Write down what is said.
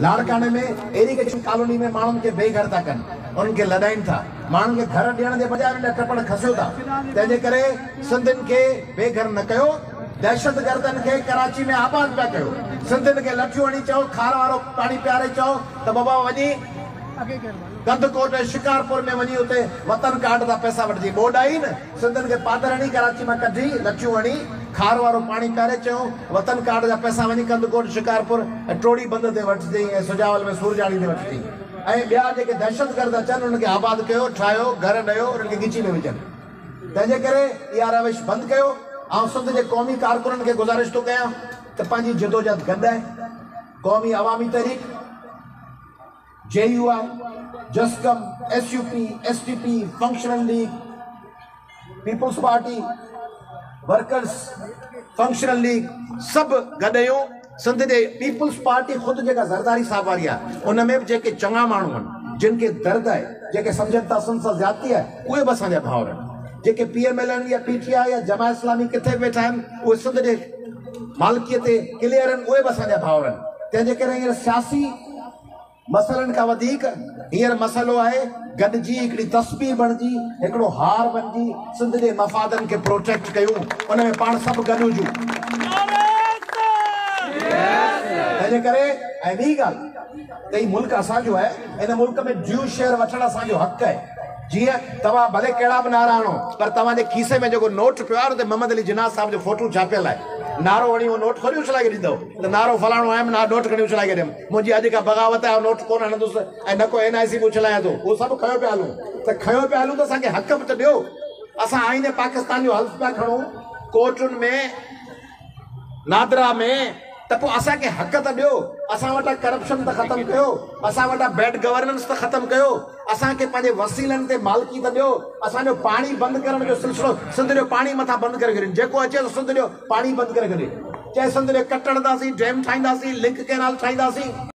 لاڙڪاڻي ۾ irrigation colony ۾ ماڻهن کي بي گهر ٿا ڪن، انهن کي لڏائين ٿا، ماڻهن کي گهر ڏيڻ جي بجاء انهن جا ٽپڙ کسيو ٿا، تنهن جي ڪري سنڌين کي بي گهر نه ڪيو، دهشتگردن کي ڪراچي ۾ آباد پيا ڪيو، سنڌين کي لٺيون هڻي چئو، کار وارو پاڻي پياري چئو ته بابا وڃي ڪنڌڪوٽ ۽ شڪارپور ۾ وڃي اتي وطن ڪارڊ تان پئسا وٺجي، ٻوڏ آئي نه. سنڌين کي پادر هڻي ڪراچي مان ڪڍي لٺيون هڻي کار وارو پاڻي پياري چيائون وطن ڪارڊ جا پئسا وڃي ڪنڌڪوٽ شڪارپور ۽ ٽوڙي بند تي وٺجئين ۽ سجاول ۾ سورجاڻي تي وٺجئين ۽ ٻيا جيڪي دهشتگرد اچن انهن کي آباد ڪيو ٺاهيو گهر ڏيو انهن کي ڳچي ۾ وجهن تنهن جي ڪري اها روش بند ڪيو آئون سنڌ جي قومي ڪارڪنن کي گذارش ٿو ڪيان ته پنهنجي جدوجهد گڏ آهي قومي عوامي تحريڪ J U I, JSQM, S U P, S T P, functional league, peoples party, workers, functional league سڀ گڏ آهيون. سنڌ جي پيپلز پارٽي خود جيڪا زرداري صاحب واري آهي ان ۾ به جيڪي چڱا ماڻهو آهن جن کي درد آهي جيڪي سمجهن ٿا سنڌ سان زيادتي آهي اهي به اسان جا ڀائر آهن. جيڪي پي ايم ايل اين يا پي ٽي آء يا جماعت اسلامي ڪٿي به ويٺا آهن اهي سنڌ جي مالڪي تي ڪليئر آهن اهي به اسان جا ڀائر آهن. تنهن جي ڪري هينئر سياسي مسئلن کان وڌيڪ هينئر مسئلو آهي گڏجي هڪڙي تسبيح بڻجي، هڪڙو هار بڻجي سنڌ جي مفادن کي پروٽيڪٽ ڪيون، ان ۾ پاڻ سڀ گڏ هجون. تنهن جي ڪري ۽ ٻي ڳالهه ته هي ملڪ اسان جو آهي، ان ملڪ ۾ ڊيو شيئر وٺڻ اسان جو حق آهي. جيئن توهان ڀلي ڪهڙا به نعرا هڻو پر توهان جي کيسي ۾ جيڪو نوٽ پيو آهي ان تي محمد علي جناح صاحب جو فوٽو ڇاپيل آهي. نعرو هڻي اهو نوٽ ٿوري اڇلائي ڏيندؤ ته نعرو فلاڻو هنيم نوٽ کڻي اڇلائي ڇڏيم. منهنجي اڄ کان بغاوت آهي آئون نوٽ ڪونه هڻندس ۽ نه ڪو اين آء سي به اڇلايان ٿو. اهو سڀ کنيو پيا هلون ته کنيو پيا هلون ته اسان کي حق به ته ڏيو. اسان آئين پاڪستان جو حلف پيا کڻون ڪورٽن ۾ نادرا ۾ ته پوء اسان کي حق ته ڏيو. اسان وٽان ڪرپشن ته ختم ڪيو. اسان وٽان بيڊ گورننس ته ختم ڪيو. اسان کي پنهنجي وسيلن تي مالڪي ته ڏيو. اسان جو پاڻي بند ڪرڻ جو سلسلو سنڌ جو پاڻي مٿان بند ڪري ڇڏين. جيڪو اچي سو سنڌ جو پاڻي بند ڪري ڇڏي. چئي سنڌ ڏي ڪٽ هڻنداسين، ڊيم ٺاهينداسين، لنڪ ڪئنال ٺاهينداسين.